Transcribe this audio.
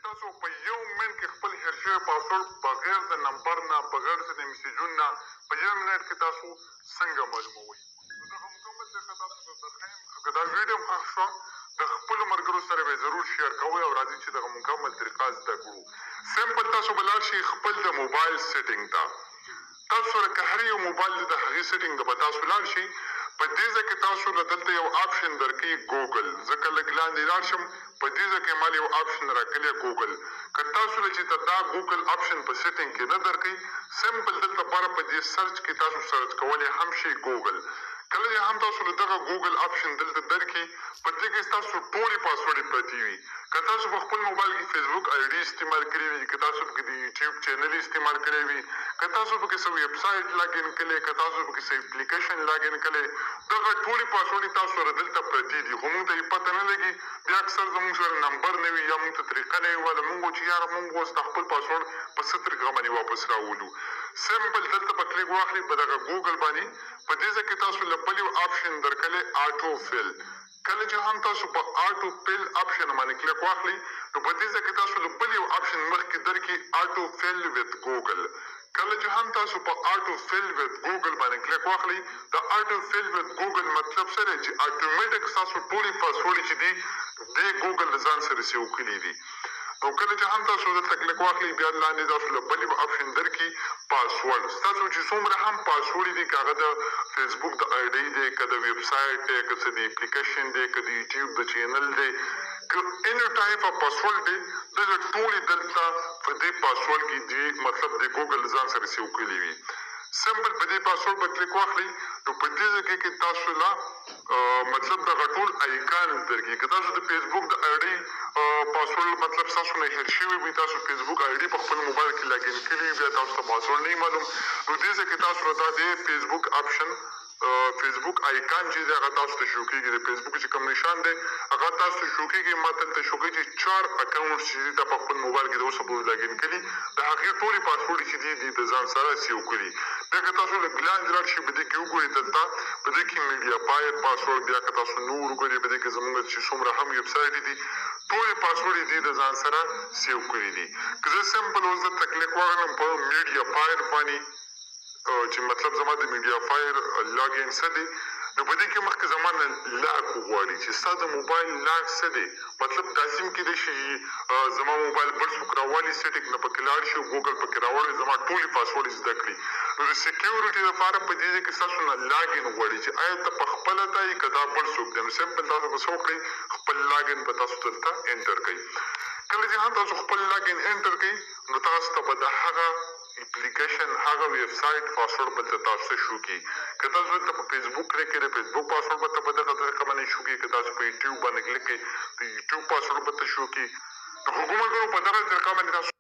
تاسو په یو منټ کې خپل هیر شوی پاسورډ بغیر د نمبر نه، بغیر د میسجونو نه په یو منټ کې تاسو څنګه معلوموئ. نو دغه مکمل طریقه تاسو ته درښیم. که دا ویډیو هم خوښ شوه، د خپلو ملګرو سره به ضرور share کوئ او راځئ چې دغه مکمل طریقه زده کړو. Simple تاسو به لاړ شئ خپل د موبایل setting ته. تاسو سره که هر یو موبایل دی، د هغې setting ته به تاسو لاړ شئ. په دې ځای کې تاسو له دلته یو option درکوي، ګوګل. زه که لږ لاندې لاړ شم، په دې ځای کې مال یو option راکړی، ګوګل. که تاسو له چې دا ګوګل option په setting کې نه درکوي، simple دلته بره په دې search کې تاسو search کولی هم شئ ګوګل. کله چې هم تاسو له دغه ګوګل option دلته درکړي، په دې کې ستاسو ټولې پاسورډ پرتې وي. که تاسو په خپل موبایل کې فیسبوک ID استعمال کړی وي، که تاسو پکې د یوټیوب channel استعمال کړی وي، که تاسو پکې څه website login کړی، که تاسو پکې څه application login کړی، دغه ټولې پاسورډ تاسو سره دلته پرتې دي، خو موږ ته یې پته نه لګي. بیا اکثر زموږ سره نمبر نه وي یا موږ ته طریقه نه وي، والا موږ چې یاره موږ اوس د خپل پاسورډ په څه طریقه باندې واپس راولو. Simple دلته په کلیک واخلي په دغه ګوګل باندې. په دې ځای کې تاسو له بل یو option درکړی، auto fill. کله چې هم تاسو په auto fill option باندې کلیک واخلئ، نو په دې ځای کې تاسو له بل یو option مخکې درکړي، auto fill with Google. کله چې هم تاسو په auto fill with Google باندې کلیک واخلئ، د auto fill with Google مطلب څه دی؟ چې اتوماتیک تاسو ټولې پاسورډ چې دي، د ګوګل له ځان سره save کړي دي. نو کله چې هم تاسو دلته کلیک واخلئ، بیا لاندې تاسو له بل یو option درکړي، پاسورډ. ستاسو چې څومره هم پاسورډ دي، که هغه د فیسبوک د ID دی، که د ویب سایټ دی، که څه د application دی، که د یوټیوب د channel دی، که any type of password دی، دغه ټولې دلته په دې پاسورډ کې دی، مطلب د ګوګل ځان سره save کړي وي. Simple په دې پاسورډ به کلیک واخلئ، نو په دې ځای کې تاسو له مطلب دغه ټول icon درکړي. که تاسو د فیسبوک د ID password مطلب تاسو نه هیر شوی وي، تاسو فیسبوک ID په خپل موبایل کې login کړی، بیا تاسو ته پاسورډ نه معلوم، نو دې ځای کې تاسو ته د فیسبوک option، فیسبوک icon چې دی، هغه تاسو ته شو کېږي. د فیسبوک چې کوم نشان دی، هغه تاسو ته شو کېږي. ما دلته شو کېږي چې چار account چې دي، تا په خپل موبایل کې د اوسه پورې login کړي، د هغې ټولې پاسورډ چې دي، د ځان سره save کړي. بیا که تاسو لږ لاندې لاړ شئ، په دې کې وګورئ، دلته په دې کې MediaFire password. بیا که تاسو نور وګورئ، په دې کې زموږ چې څومره هم ویب سایټ دي، ټولې پاسورډ دي د ځان سره save کړي دي. که زه simple اوس دلته کلیک واخلم په MediaFire باندې، چې مطلب زما د MediaFire login څه دی، نو په دې کې مخکې زما نه lock وغواړي چې ستا د موبایل lock څه دی. مطلب داسې هم کېدای شي چې زما موبایل بل څوک راوالي، setting نه پکې لاړ شي او ګوګل پکې راوړي، زما ټولې پاسورډ زده کړي. نو د security لپاره په دې ځای کې ستاسو نه login غواړي چې آیا ته په خپله دی که دا بل څوک دی. نو simple تاسو به څه وکړئ؟ خپل login به تاسو دلته enter کړئ. کله چې هم تاسو خپل login enter کړئ، نو تاسو ته به د هغه application، هغه ویب سایټ پاسورډ به تاسو ته شو کی. که تاسو دلته په فیسبوک کلیک کړئ، د فیسبوک پاسورډ به په دغه طریقه باندې شو کی. که تاسو په یوټیوب باندې کلیک کړئ، د یوټیوب پاسورډ به ته شو کی. نو خو ملګرو، په دغه طریقه باندې تاسو